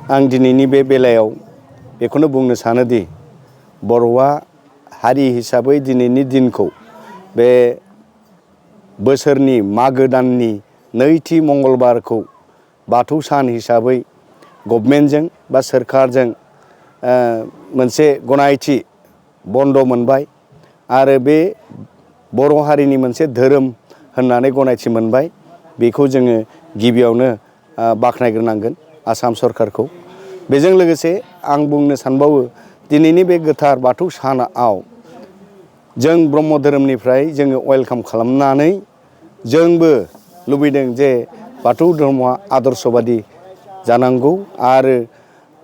आं दिनैनि बे बेलायाव बेखौनो बुंनो सानोदि बर'आ हारि हिसाबै दिनैनि दिनखौ बे बोसोरनि मागो दाननि नैथि मंगलबारखौ बाथौ सान हिसाबै गभर्नमेन्टजों बा सोरखारजों मोनसे गनायथि बन्द मोनबाय आरो बे बर' हारिनि मोनसे धोरोम होननानै गनायथि मोनबाय। बेखौ जोङो गिबियावनो बाख्नायग्रोनांगोन आसाम सरकारखौ। बेजों लोगोसे आं बुंनो सानबावो दिनैनि बे गोथार बाथौ सानाव जों ब्रह्म धोरोमनिफ्राय जोङो वेलकाम खालामनानै जोंबो लुबैदों जे बाथौ धर्मआ आदर्शबादि जानांगौ आरो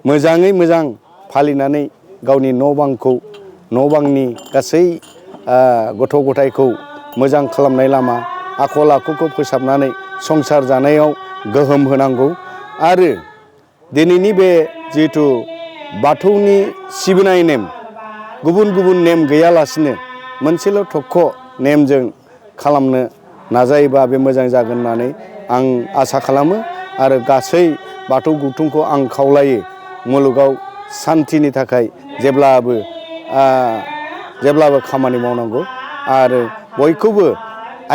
मोजाङै मोजां फालिनानै गावनि न' बांनि गासै गथ' गथायखौ मोजां खालामनाय लामा आखल आखुखौ फोसाबनानै संसार जानायाव गोहोम होनांगौ। आरो दिनैनि बे जिहेथु बाथौनि सिबिनाय नेम गुबुन गुबुन नेम गैयालासिनो मोनसेल' थख' नेमजों खालामनो नाजायोबा बे मोजां जागोन होननानै आं आसा खालामो आरो गासै बाथौ गुथुंखौ आं खावलायो मुलुगाव सान्थिनि थाखाय जेब्लाबो खामानि मावनांगौ आरो बयखौबो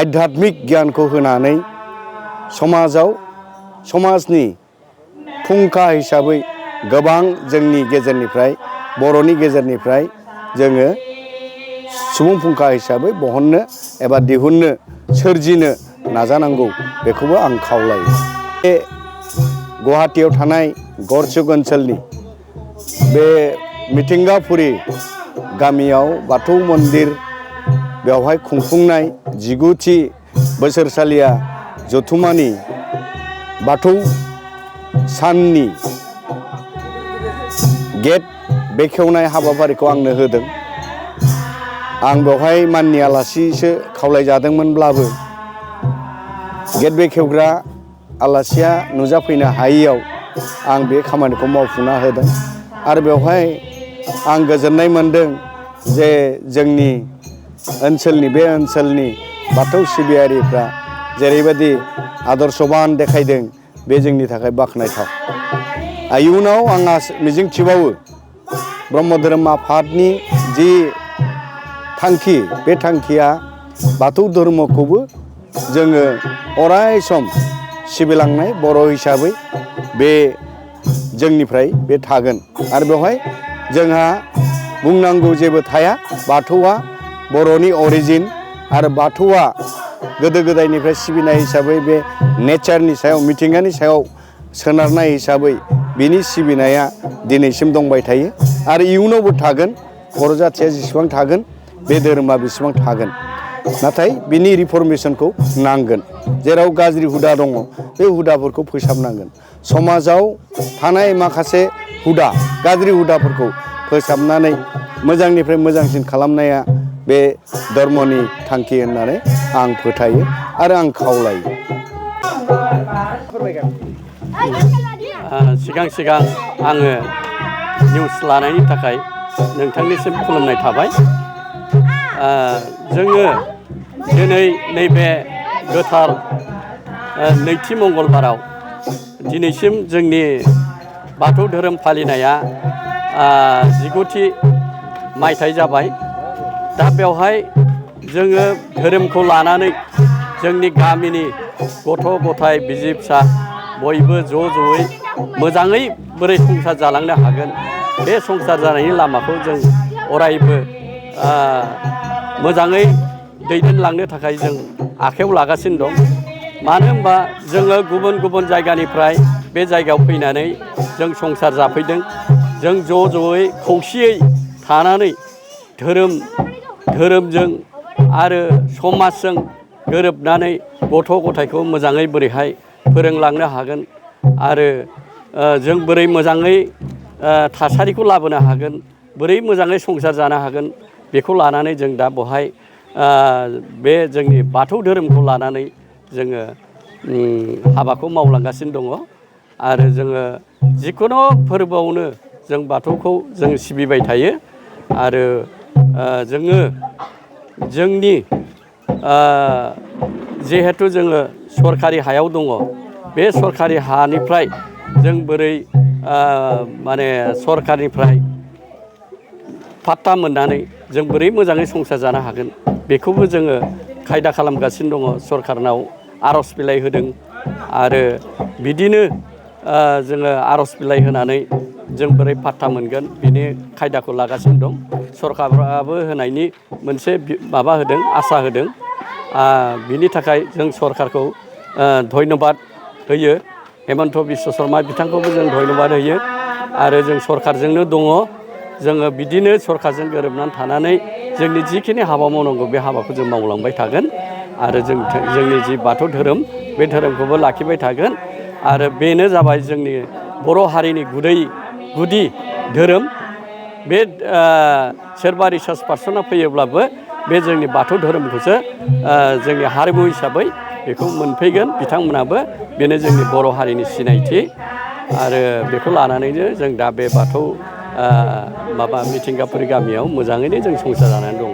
आध्यात्मिक गियानखौ होनानै समाजनि फुंखा हिसाबै गोबां जोंनि गेजेरनिफ्राय बर'नि गेजेरनिफ्राय जोङो सुबुं फुंखा हिसाबै बहननो एबा दिहुननो सोरजिनो नाजानांगौ बेखौबो आं खावलायो। बे गुवाहाटीयाव थानाय गरचुक ओनसोलनि बे मिथिंगापुरि गामियाव बाथौ मन्दिर बेवहाय खुंफुंनाय 19थि बोसोरसालिया जथुम्मानि बाथौ साननि गेट बेखेवनाय हाबाफारिखौ आंनो होदों। आं बेवहाय माननि आलासिसो खावलायजादोंमोनब्लाबो गेट बेखेवग्रा आलासिया नुजाफैनो हायैयाव आं बे खामानिखौ मावफुंना होदों आरो बेवहाय आं गोजोननाय मोनदों जे जोंनि ओनसोलनि बाथौ सिबियारिफ्रा जेरैबायदि आदर्शबान देखायदों बे जोंनि थाखाय बाख्नायथाव। इयुनाव आं मिजिंथिबावो ब्रह्म धोरोम आफादनि जि थांखि बे थांखिया बाथौ धर्मखौबो जोङो अराय सम सिबिलांनाय बर' हिसाबै बे जोंनिफ्राय बे थागोन आरो बेवहाय जोंहा बुंनांगौ जेबो थाया। बाथौआ बर'नि अरिजिन आरो बाथौआ गोदो गोदायनिफ्राय सिबिनाय हिसाबै बे नेचारनि सायाव मिथिंगानि सायाव सोनारनाय हिसाबै बिनि सिबिनाया दिनैसिम दंबाय थायो आरो इयुनावबो थागोन। बर' जाथिया जेसेबां थागोन बे धोरोमा बेसेबां थागोन। नाथाय बिनि रिफर्मेसनखौ नांगोन। जेराव गाज्रि हुदा दङ बे हुदाफोरखौ फोसाबनांगोन। समाजाव थानाय माखासे गाज्रि हुदाफोरखौ फोसाबनानै मोजांनिफ्राय मोजांसिन खालामनाया बे धर्मनि थांखि होननानै आं फोथायो आरो आं खावलायो। सिगां आङो निउस लानायनि थाखाय नोंथांनिसिम खुलुमनाय थाबाय। जोङो दिनै नैबे गोथार नैथि मंगलबाराव दिनैसिम जोंनि बाथौ धोरोम फालिनाया 19थि मायथाइ जाबाय। दा बेवहाय जोङो धोरोमखौ लानानै जोंनि गामिनि गथ' गथाय बिसि फिसा बयबो ज'यै मोजाङै बोरै संसार जालांनो हागोन बे संसार जानायनि लामाखौ जों अरायबो मोजाङै दैदेनलांनो थाखाय जों आखायाव लागासिनो दं। मानो होनबा जोङो गुबुन गुबुन जायगानिफ्राय बे जायगायाव फैनानै जों संसार जाफैदों। जों ज'यै खौसेयै थानानै धोरोमजों आरो समाजजों गोरोबनानै गथ' गथायखौ मोजाङै बोरैहाय फोरोंलांनो हागोन आरो जों बोरै मोजाङै थासारिखौ लाबोनो हागोन, बोरै मोजाङै संसार जानो हागोन बेखौ लानानै जों दा बहाय बे जोंनि बाथौ धोरोमखौ लानानै जोङो हाबाखौ मावलांगासिनो दङ आरो जोङो जिखुनु फोरबोआवनो जों बाथौखौ जों सिबिबाय थायो आरो जोङो जोंनि जिहेथु जोङो सरखारि हायाव दङ बे सरखारि हानिफ्राय जों बोरै माने सरकारनिफ्राय पाट्टा मोननानै जों बोरै मोजाङै संसार जानो हागोन बेखौबो जोङो खायदा खालामगासिनो दङ। सरकारनाव आर'ज बिलाइ होदों आरो बिदिनो जोङो आर'ज बिलाइ होनानै जों बोरै पाट्टा मोनगोन बिनि खायदाखौ लागासिनो दं। सरकाराबो होनायनि मोनसे माबा होदों, आसा होदों। बिनि थाखाय जों सरकारखौ धन्यबाद होयो। हेमन्त बिश्व शर्मा बिथांखौबो जों धन्यबाद होयो आरो जों सरकारजोंनो दङ। जोङो बिदिनो सरकारजों गोरोबनानै थानानै जोंनि जिखिनि हाबा मावनांगौ बे हाबाखौ जों मावलांबाय थागोन आरो जोंनि जि बाथौ धोरोम बे धोरोमखौबो लाखिबाय थागोन आरो बेनो जाबाय जोंनि बर' हारिनि गुदि धोरोम। बे सोरबा रिसार्च पार्सना फैयोब्लाबो बे जोंनि बाथौ धोरोमखौसो जोंनि हारिमु हिसाबै बेखौ मोनफैगोन बिथांमोनाबो। बेनो जोंनि बर' हारिनि सिनायथि आरो बेखौ लानानैनो जों दा बे बाथौ मिथिंगाफुरि गामियाव मोजाङैनो जों संसार जानानै दङ।